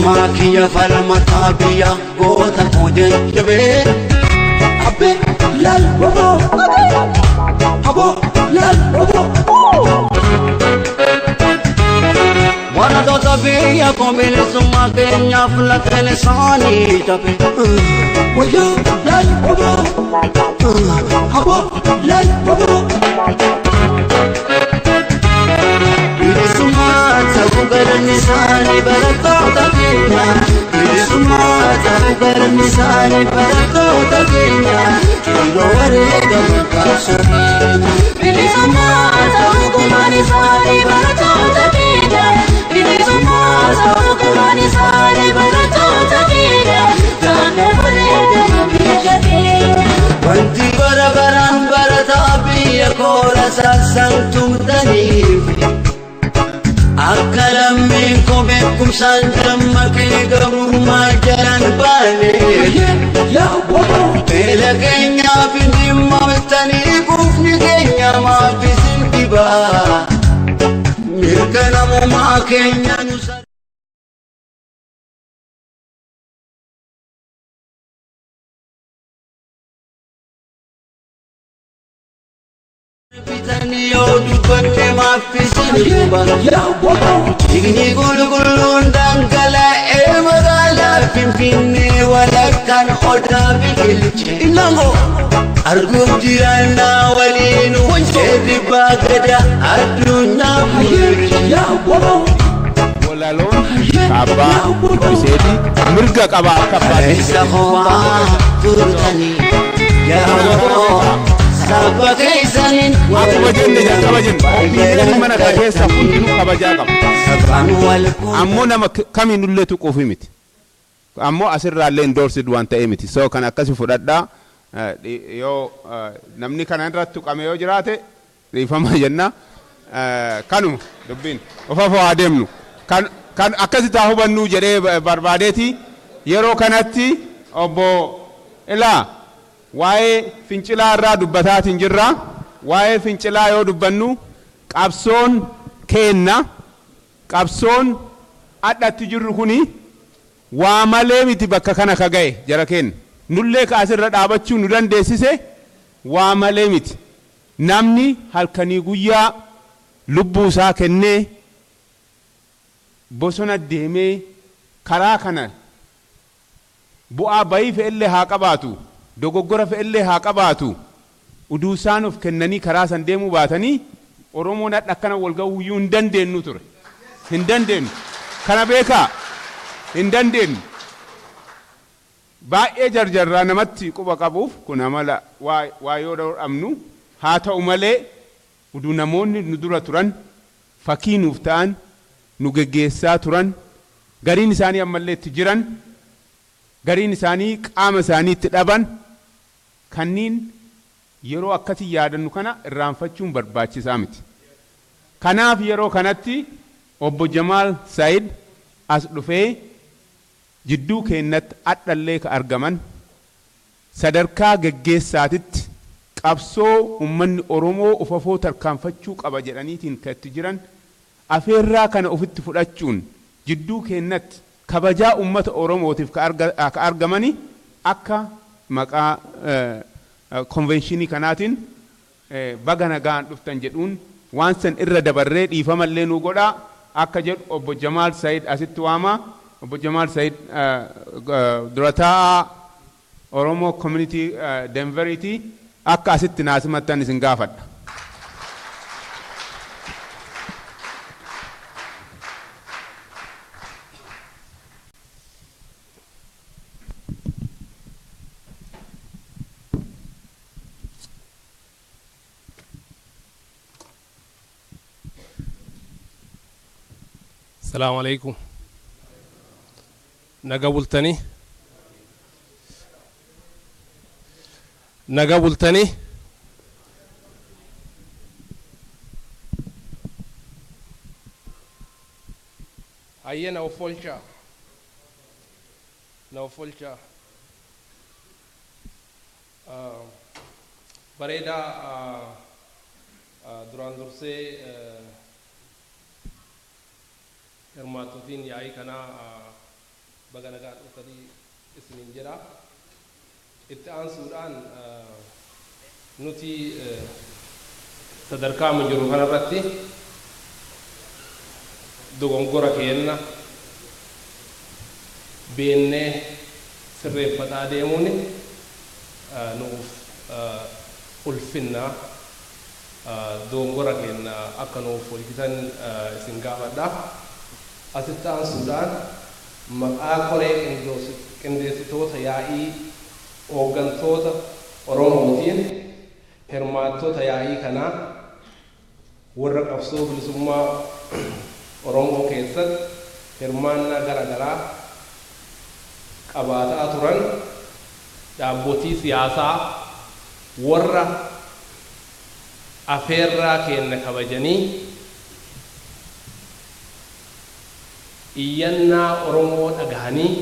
Ilmaa kiyya falmataa biyya goota koo jajjabee. Abbee laal waboo aboo laal waboo. Barattoota biyya koo bilisummaa keenyaaf lafeen isaanii cabe. Wayyaa laal waboo aboo laal waboo. Bilisummaa ta'uu galanni isaanii barattoota keenya. Bilisummaa ta'uu galanni isaanii barattoota keenya. Yeroo wareegaman qabsoo keenya. Bilisummaa ta'uu gumaan isaanii barattoota keenya. Bilisummaa ta'uu gumaan isaanii barattoota keenya. Naannoo wareegaman biyya keenya. Wanti bara baraan barataa biyya koora saasaan tumtaniif. Akka lammiin koo beekumsaan dammaqee gabrummaa jalaan baane. Beela keenyaaf hin dhimmamtanii quufni keenya maaf isin dhibaa. Mirga namummaa keenya nu bitanii yoo dubbanne maaf isin dhiba. Dhiigni qulqulluun dhangala'ee magaalaa Finfinnee walakkaan odaa biqilche. Arguuf jiraannaa waliin seerri baagada addunyaa bulche. Walaloon abbaa dubbiseeti mirga qaba akka abbaatti. Isa kophaa turtanii yaa obbo saba keessaniin Akkuma jenne jalqaba jenne ofiileen mana kana keessa hundinuu kabajaa qaba. Sabaan wal Ammoo nama kamiinullee tuquufi miti. Ammoo asirraallee endorsid waan ta'ee miti. So kan akkasi fudhadhaa yoo namni kana irratti tuqame yoo jiraate dhiifama jenna. Kanuma dubbiin ofaaf haa deemnu. Kan akkasi taa hubannuu jedhee barbaadeeti yeroo kanatti obbo Ilaa waa'ee fincilaa irraa dubbataatiin jirra. Waa'ee fincilaa yoo dubbannu qabsoon keenna qabsoon adhatti jirru kuni waa malee miti bakka kana ka ga'e jara keenna. Nullee ka asirra dhaabachuu nu dandeessise waa malee miti. Namni halkanii guyyaa lubbuu isaa kennee bosona deemee karaa kana bu'aa bayii fe'ellee haa qabaatu dogoggora fe'ellee haa qabaatu uduu isaan of kennanii karaa san deemuu baatanii Oromoon hadha akkana wal ga'uu iyyuu hin dandeenyu ture. Hin dandeenyu. Kana beekaa hin dandeenyu. Baay'ee jarjarraa namatti quba qabuuf kun amala waa yoo dhabnu haa ta'u malee uduu namoonni nu dura turan fakkii nuuf ta'an nu geggeessaa turan gariin isaanii ammallee itti jiran gariin isaanii qaama isaanii itti dhaban kanniin yeroo akkasii yaadannu kana irraanfachuun barbaachisaa miti. Kanaaf yeroo kanatti obbo Jamaal Saayid as dhufee jidduu keennatti adhallee ka argaman sadarkaa geggeessaatitti qabsoo uummanni Oromoo ufafoo tarkaanfachuu qaba jedhaniitiin kan itti jiran afeerraa kana ofitti fudhachuun jidduu keennatti kabajaa uummata Oromootiif ka argamani akka maqaa konvenshinii kanaatiin baga nagaan dhuftan jedhuun waan san irra dabarree dhiifamallee nu godhaa akka jedhu obbo Jamaal Saayid asitti waama. Obbo Jamaal Saayid dura taa'aa Oromoo Community Denveriiti akka asitti naasimattan isin gaafadha. Assalamu alaikum. Naga bultanii. Naga bultanii. Hayyee na of oolchaa. Na of oolchaa. Bareedaa duraan dursee hirmaattotiin yaa'ii kanaa Baga nagaan dhuftanii isiniin jedha. Itti aansuudhaan nuti sadarkaa amma jiru kanarratti dogongora keenna beennee sirreeffataa deemuun nuuf ulfinna. Dogongora keenna akka nuuf hojjetan isin gaafadha. Asitti aansuudhaan maqaa koree qindeessitoota yaa'ii hooggantoota Oromootiin hirmaattoota yaa'ii kanaa warra qabsoo bilisummaa Oromoo keessatti hirmaannaa gara garaa qabaataa turan, dhaabbotii siyaasaa warra afeerraa keenya kabajanii iyyannaa Oromoo dhagahanii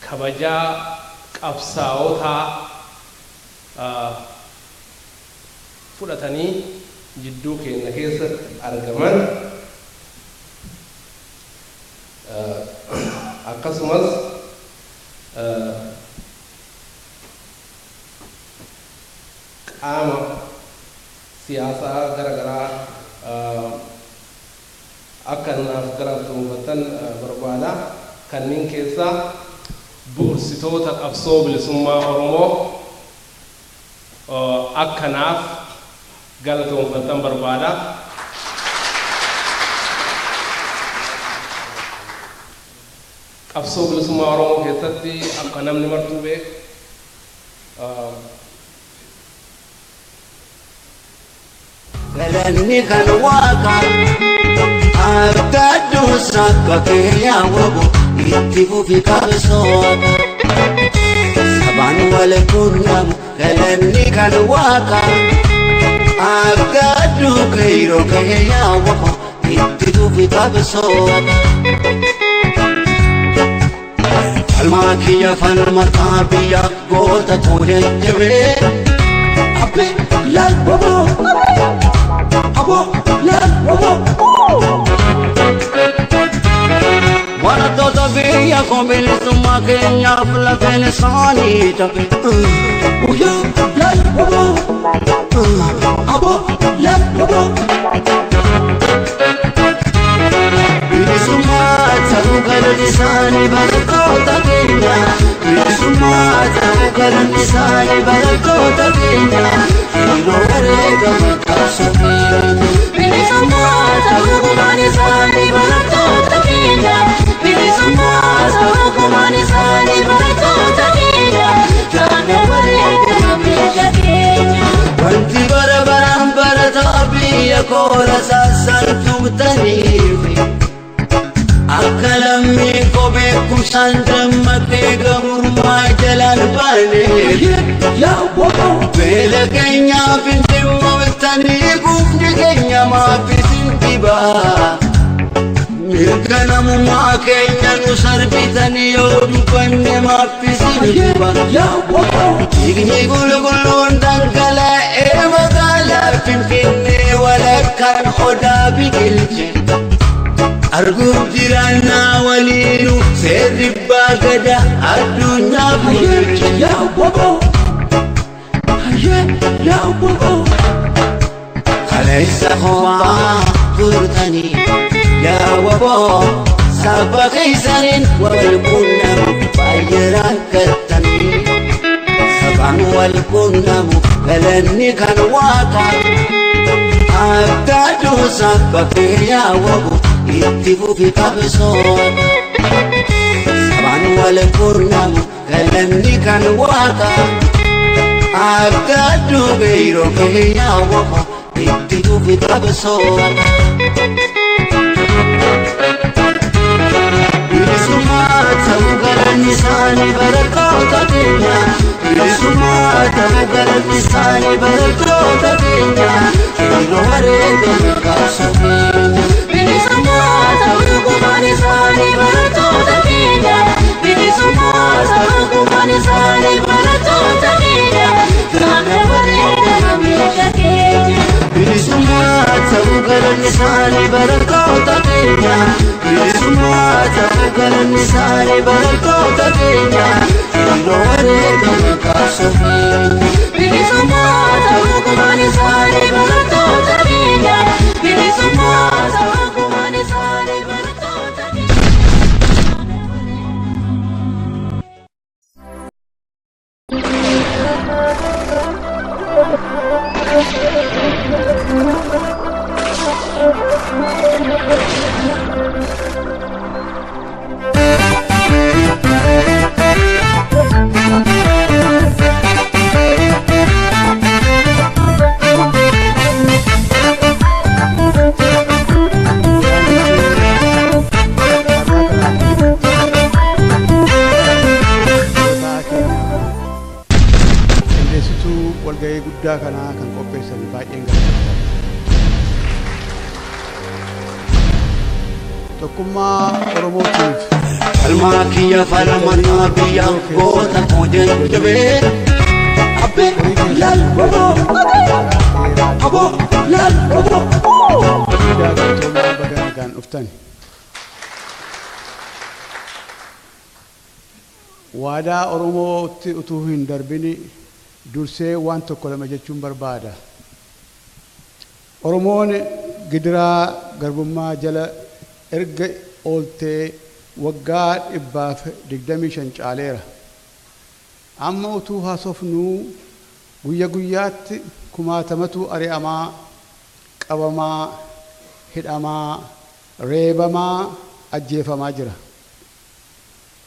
kabajaa qabsaa'otaa fudhatanii jidduu keenya keessatti argaman, akkasumas qaama siyaasaa gara garaa akka naaf galatoomfatan barbaada. Kanneen keessaa bu'uursitoota qabsoo bilisummaa Oromoo akka naaf galatoomfatan barbaada. Qabsoo bilisummaa Oromoo keessatti akka namni martuu beeku Galanni kan Waaqa abdaadhu sabba kee wabo itti fufi qabsoo sabaan wal quunnamu. Galanni kan Waaqa abdaadhu keeroo kee wabo itti fufi qabsoo. Falmaa kiyya falmataa biyya goota tole jabee abbee laal wabo abo laal wabo. Barattoota biyya koo bilisummaa keenyaaf lafeen isaanii tabe. Guyyaa laal wabo abo laal wabo. Bilisummaa ta'uu galanni isaanii barattoota keenya. Bilisummaa ta'uu galanni isaanii barattoota keenya. Yeroo wareegama qabsoo keenya. Bilisummaa ta'uu gumaan isaanii barattoota keenya. Bilisummaa ta'uu gumaan isaanii barattoota keenya. Jaanna wareegama biyya keenya. Wanti bara baraan barataa biyya koora saasaan tumtaniif akka lammii koo beekumsaan dammaqee gamurmaa jalaan baaneef beela keenyaaf hin dhimmooltanii gufni keenya maaf isin dhibaa. Mirga namummaa keenya nu sarbitanii yoo dubbanne maaf isin dhiba. Dhiigni qulqulluun dhangala'ee magaalaa Finfinnee walakkaan odaa biqilche. Arguuf jiraannaa waliinu seerri baagada addunyaa bulche. Kaleessa kophaa turtanii yaa waboo saba keessaniin wal quunnamu baay'ee rakkattanii. Sabaan wal quunnamu galanni kan Waaqa abdaadhu sabba kee wabo itti fufi qabsoo. Sabaan wal quunnamu galanni kan Waaqa abdaadhu beeroo kee wabo itti fufi qabsoo. Bilisummaa ta'uu galanni isaanii barattoota keenya. Bilisummaa ta'uu galanni isaanii barattoota keenya. Yeroo wareegama qabsoo keenya. Bilisummaa ta'uu gumaan isaanii barattoota keenya. Bilisummaa ta'uu gumaan isaanii barattoota keenya. Jaanna wareegama biyya keenya. Bilisummaa ta'uu galanni galanni isaanii barattoota keenya. Bilisummaa ta'uu galanni isaanii barattoota keenya. Yeroo wareegama qabsoo keenya. Bilisummaa ta'uu gumaan isaanii barattoota keenya. Bilisummaa ta'uu gumaan isaanii barattoota keenya. Qindeessituu walgahii guddaa kanaa kan qopheessan baay'een galateeffadha. Tokkummaa Oromootiif Falmaa kiyya falmannaa biyya goota koo jajjabee. Abbee laal oboo aboo laal oboo. Guddaa galatoomaa baga nagaan dhuftan. Waadaa Oromootti utuu hin darbini dursee waan tokko lama jechuun barbaada. Oromoon gidiraa garbummaa jala erga ooltee waggaa 125 caaleera. Amma utuu haasofnuu guyya guyyaatti kumaatamatu ari'amaa, qabamaa, hidhamaa, reebamaa, ajjeefamaa jira.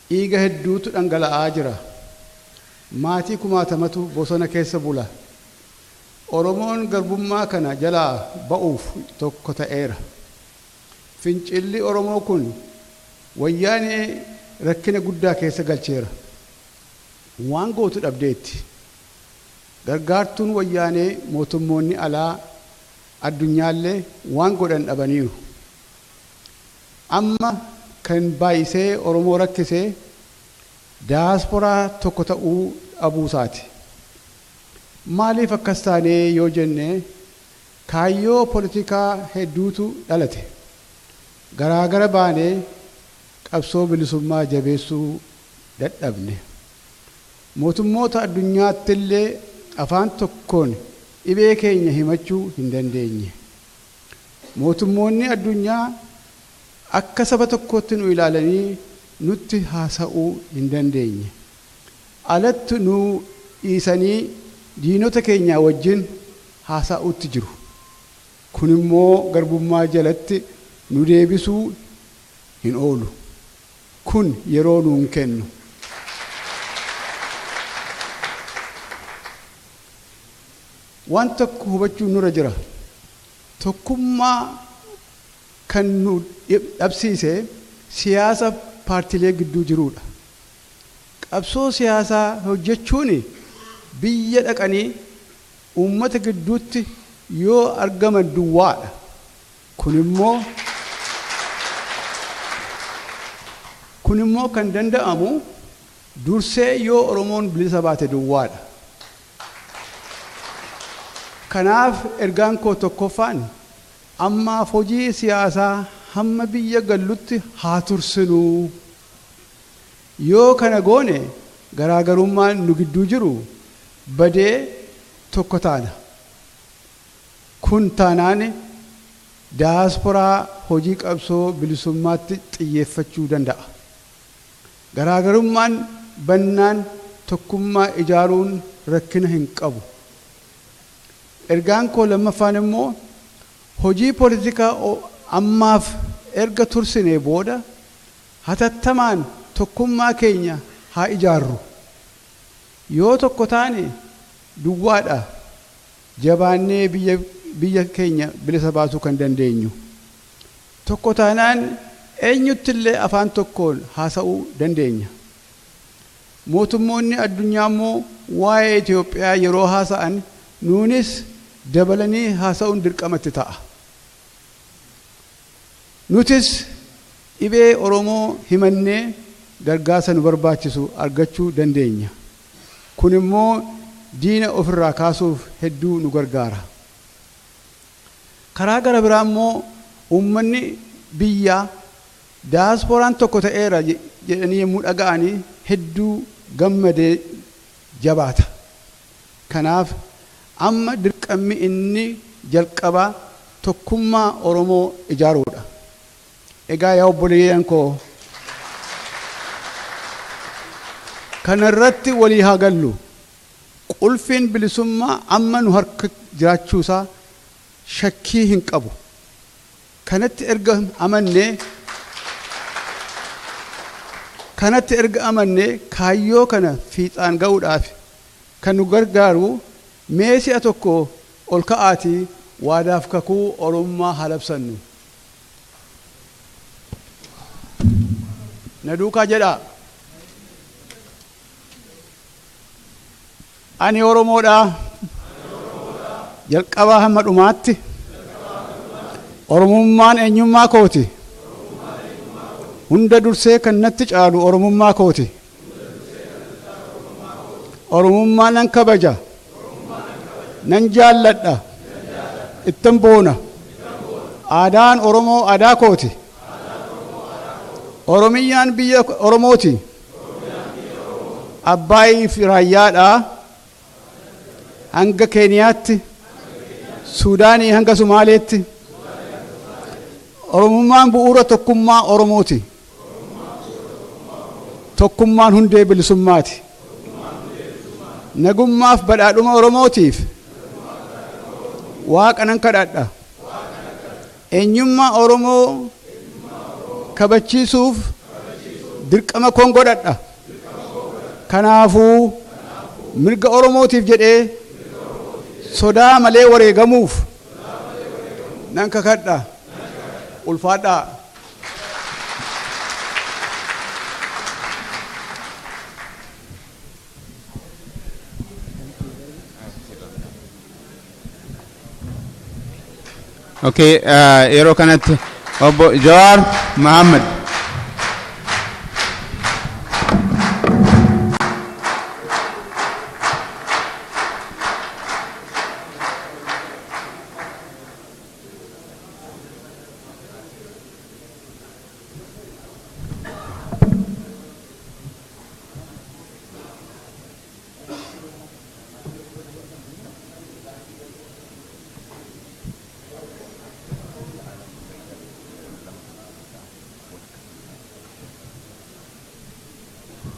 Dhiiga hedduutu dhangala'aa jira. Maatii kumaatamatu bosona keessa bula. Oromoon garbummaa kana jalaa ba'uuf tokko ta'eera. Fincilli Oromoo kun wayyaanee rakkina guddaa keessa galcheera. Waan gootu dhabdeetti. Gargaartuun wayyaanee mootummoonni alaa addunyaallee waan godhan dhabaniiru. Amma kan baay'isee Oromoo rakkisee daasporaa tokko ta'uu dhabuusaati. Maaliif akkas taanee yoo jenne kaayyoo poolitikaa hedduutu dhalate. Garaagara baanee qabsoo bilisummaa jabeessuu dadhabne. Mootummoota addunyaatti illee afaan tokkoon dhibee keenya himachuu hin dandeenye. Mootummoonni addunyaa akka saba tokkootti nu ilaalanii nutti haasa'uu hin dandeenye. Alatti nu dhiisanii diinota keenya wajjin haasa'uutti jiru. Kun immoo garbummaa jalatti nu deebisuu hin oolu. Kun yeroo nuun kennu. Waan tokko hubachuun nurra jira. Tokkummaa kan nu dhabsiise siyaasa paartiilee gidduu jirudha. Qabsoo siyaasaa hojjechuun biyya dhaqanii uummata gidduutti yoo argaman duwwaadha. Kun immoo kan danda'amu dursee yoo Oromoon bilisa baate duwwaadha. Kanaaf ergaan koo tokkoffaan ammaaf hojii siyaasaa hamma biyya gallutti haa tursinuu. Yoo kana goone garaagarummaan nu gidduu jiru badee tokko taana. Kun taanaan daasporaa hojii qabsoo bilisummaatti xiyyeeffachuu danda'a. Garaagarummaan bannaan tokkummaa ijaaruun rakkina hin qabu. Ergaan koo lammaffaan immoo hojii poolitikaa ammaaf erga tursinee booda hatattamaan tokkummaa keenya haa ijaarru. Yoo tokko taane duwwaadha jabaannee biyya keenya bilisa baasuu kan dandeenyu. Tokko taanaan eenyuttillee afaan tokkoon haasa'uu dandeenya. Mootummoonni addunyaa immoo waa'ee Itoophiyaa yeroo haasa'an nuunis dabalanii haasa'uun dirqamatti ta'a. Nutis dhibee Oromoo himannee gargaarsa nu barbaachisu argachuu dandeenya. Kun immoo diina ofirraa kaasuuf hedduu nu gargaara. Karaa gara biraa immoo uummanni biyyaa daasporaan tokko ta'eera jedhanii yommuu dhaga'anii hedduu gammadee jabaata. Kanaaf amma dirqamni inni jalqabaa tokkummaa Oromoo ijaaruudha. Egaa yaa obboleeyyan koo kanarratti walii haa gallu. Qulfiin bilisummaa amma nu harka jiraachuusaa shakkii hin qabu. Kanatti erga amannee kaayyoo kana fiixaan ga'uudhaaf kan nu gargaaru mee si'a tokko ol ka'aatii waadaaf kakuu Oromummaa haa labsannu. Na duukaa jedhaa. Ani Oromoodha. Jalqabaa hamma dhumaatti. Oromummaan eenyummaa kooti. Hunda dursee kan natti caalu Oromummaa kooti. Oromummaa nan kabaja. Nan jaalladha. Ittan boona. Aadaan Oromoo aadaa kooti. Oromiyyaan biyya Oromooti. Abbaayii fi Raayyaadhaa hanga Keeniyaatti, Suudaanii hanga Sumaaleetti. Oromummaan bu'uura tokkummaa Oromooti. Tokkummaan hundee bilisummaati. Nagummaaf badhaadhuma Oromootiif Waaqa nan kadhadha. Eenyummaa Oromoo kabachiisuuf dirqama koon godhadha. Kanaafuu mirga Oromootiif jedhee sodaa malee wareegamuuf nan kakadha. Ulfaadhaa. Okay, yeroo kanatti obbo Jawaar Mohaammed.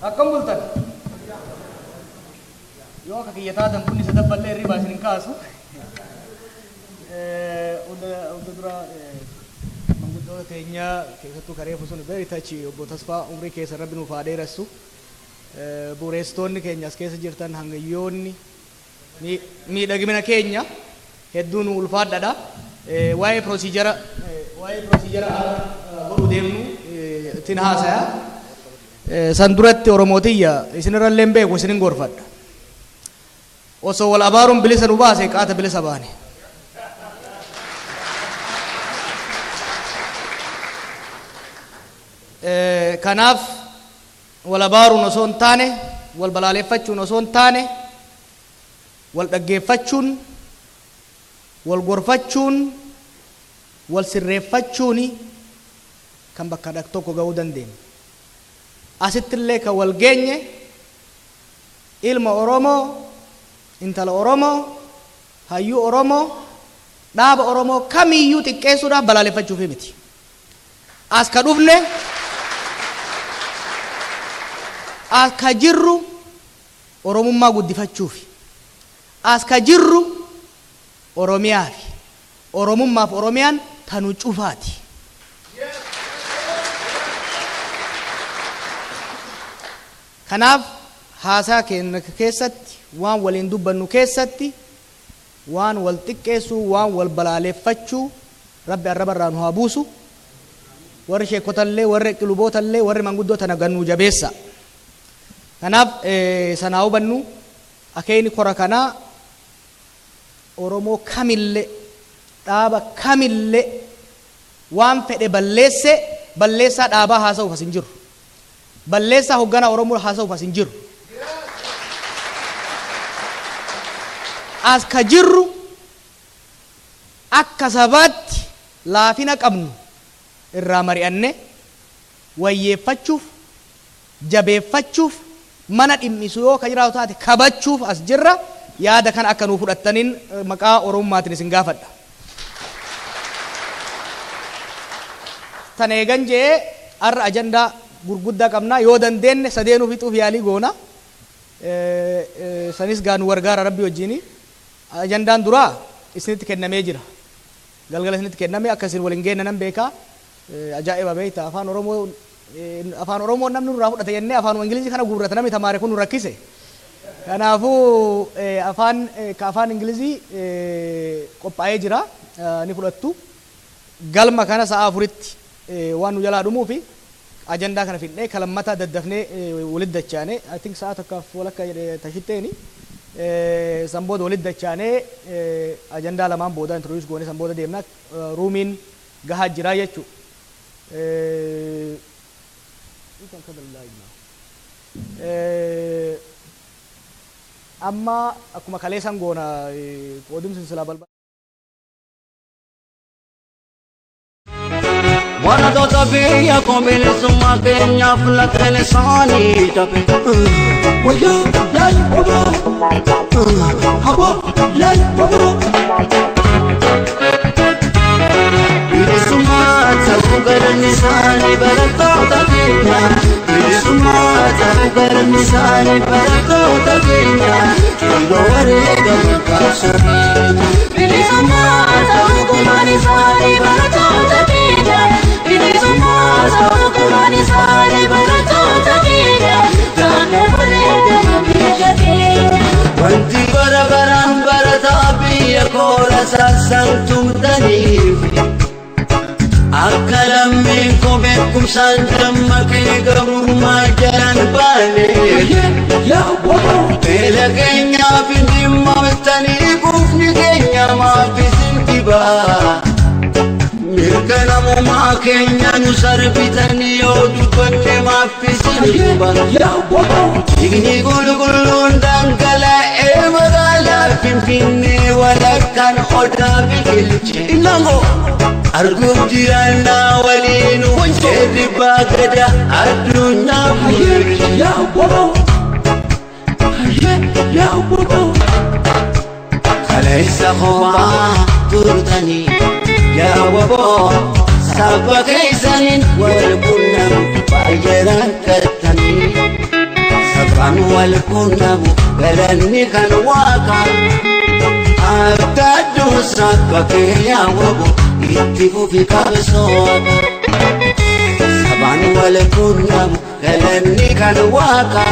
Akkam bultan? Yoo akka kiyya taatan bunni sadaffallee hirribaa isin hin kaasu. Hunda dura manguddoota teenyaa keessattuu karee fusun very touchy obbo Tasfaa umrii keessa rabbi nuuf haa dheeressu. Bu'uureessitoonni keenya as keessa jirtan hangayyoonni miidhagina keenya hedduu nu ulfaadhadha. Waa'ee piroosiijara godhuu deemnu ittiin haasaya. San duratti Oromootiyya isinirrallee hin beeku isinin gorfadha. Osoo wal abaaruun bilisa nu baase qaata bilisa baane. Kanaaf wal abaaruun osoo hin taane, wal balaaleffachuun osoo hin taane, wal dhaggeeffachuun, wal gorfachuun, wal sirreeffachuun kan bakka tokko ga'uu dandeenya. Asittillee kan wal geenye ilma Oromoo, intala Oromoo, hayyuu Oromoo, dhaaba Oromoo kamiyyuu xiqqeessuudhaaf balaaleffachuuf miti. As ka dhufne, as ka jirru Oromummaa guddifachuufi. As ka jirru Oromiyaafi. Oromummaaf Oromiyaan tanu cufaati. Kanaaf haasaa keenya keessatti waan waliin dubbannu keessatti waan wal xiqqeessuu waan wal balaaleffachuu rabbi arraba irraa nu haa buusu. Warri sheekotallee warri qilubootallee warri manguddoo tana gannuu jabeessa. Kanaaf sanaa hubannu akeekni kora kanaa Oromoo kamillee dhaaba kamillee waan fedhe balleesse balleessaa dhaabaa haasa'uuf as hin jiru. Balleessaa hoogganaa Oromoo haasa'uuf as hin jiru. As ka jirru Akka sabaatti laafina qabnu irraa mari'anne wayyeeffachuuf, jabeeffachuuf, mana dhimmisu yoo ka jiraatu taate kabachuuf as jirra. Yaada kana akka nuu fudhattaniin maqaa Oromummaatiin isin gaafadha. Tana eegan je'ee, har'a ajandaa gurguddaa qabnaa. Yoo dandeenye sadeenuu fixuuf yaalii goona. Sanis gaa nu gargaara Rabbi wajjini. Ajandaan duraa isinitti kennamee jira. Galgala isinitti kenname, akka isin waliin geenne nan beekaa. Ajaa'iba beekta, Afaan Oromoo, Afaan Oromoo namni nurraa fudhate jennee Afaan Ingilizii kana guurrata. Namni tamaare kun nu rakkise. Kanaafuu afaan ka Afaan Ingilizii qophaa'ee jira, ni fudhattu. Galma kana sa'a 4tti waan nu jalaa dhumuu fi ajandaa kana fidnee kalammata daddafnee walitti dachaane, I think sa'a tokkaaf walakka jedhe tashitteeni. San booda walitti dachaanee ajandaa lamaan booda introduce goone, san booda deemna. Roomiin gahaa jira jechuudha. You can cut the light now. Amma akkuma kaleessan goona, qoodumsi silaa balbala. Barattoota biyya koo, bilisummaa keenyaaf lafeen isaanii cabe. Wayyaa laal waboo, haboo laal waboo. Bilisummaa ta'uu galanni isaanii barattoota keenya. Bilisummaa ta'uu galanni isaanii barattoota keenya. Yeroo wareegaman qabsoo keenya. Bilisummaa ta'uu gumaan isaanii barattoota keenya. Bilisummaa ta'uu gumaan isaanii barattoota keenya. Jaanna wareegama biyya keenya. Wanti bara baraan barataa biyya koora saasaan tumtaniif, akka lammiin koo beekumsaan dammaqee gabrummaa jalaan baane, beela keenyaaf hin dhimmamtanii, quufni keenya maaf isin dhibaa? Mirga namummaa keenya nu sarbitanii, yoo dubbanne maaf isin guba? Dhiigni qulqulluun dhangala'ee magaalaa Finfinnee walakkaan odaa biqilche. Arguuf jiraannaa waliinu seerri baagada addunyaa bulche. Kaleessa kophaa turtanii, yaa waboo, saba keessaniin wal quunnamu baay'ee rakkattanii. Sabaan wal quunnamu galanni kan Waaqa. Abdaadduun saba kee, wabo, itti fufi qabsoo. Sabaan wal quunnamu galanni kan Waaqa.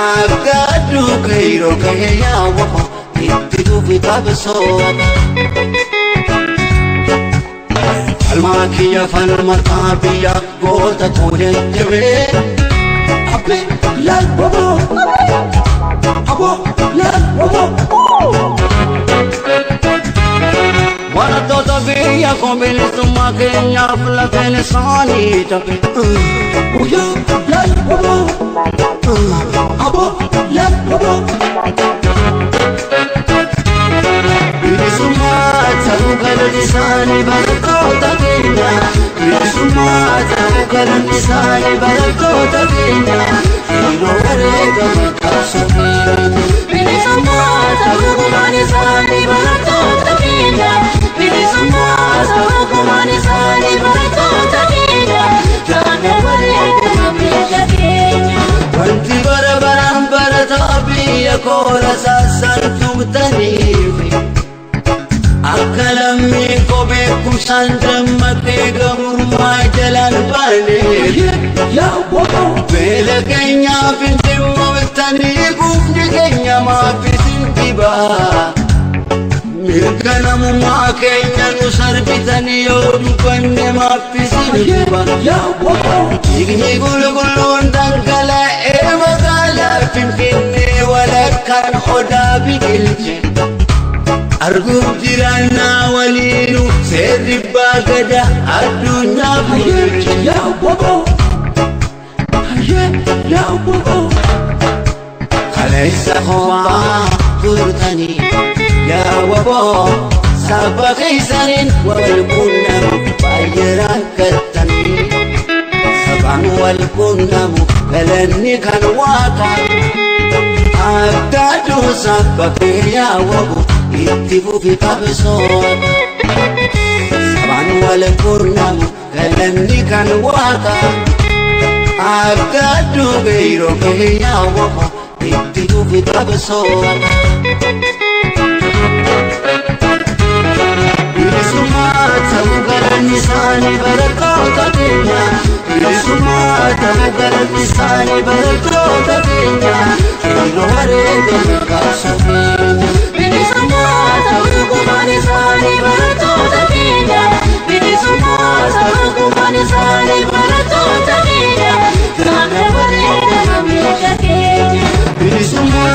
Abdaaddu keeroo kee, wabo, itti fufi qabsoo. Falmaa kiyya falmataa biyya goota koo jajjabee. Abbe laal waboo, aboo laal waboo. Barattoota biyya koo, bilisummaa keenyaaf lafeen isaanii cabe. Guyyaa laal waboo, aboo laal waboo. Bilisummaa ta'uu galanni isaanii barattoota keenya. Bilisummaa ta'uu galanni isaanii barattoota keenya. Yeroo wareegama qabsoo keenya. Bilisummaa ta'uu gumaan isaanii barattoota keenya. Bilisummaa ta'uu gumaan isaanii barattoota keenya. Jaanna wareegama biyya keenya. Wanti bara baraan barataa biyya koora saasaan tumtaniif, akka lammiin koo beekumsaan dammaqee gabrummaa jalaan baane, beela keenyaaf hin dhimmamtanii, quufni keenya maaf isin dhibaa? Mirga namummaa keenya nu sarbitanii, yoo dubbanne maaf isin guba? Dhiigni qulqulluun dhangala'ee magaalaa Finfinnee walakkaan odaa biqilche. Arguuf jiraannaa waliinu seerri baagada addunyaa bulche. Kaleessa kophaa turtanii, yaa waboo, Saba keessaniin wal quunnamu baay'ee rakkattanii. Sabaan wal quunnamu galanni kan waaqa. Abdaaduu saba kiyyaa wabu itti fufi qabsoo. Sabaan wal quunnamu galanni kan waaqa. Abdaaduu beeroo kiyyaa wabu itti fufi qabsoo. Bilisummaa ta'uu galanni isaanii barattoota keenya. Bilisummaa ta'uu galanni isaanii barattoota keenya.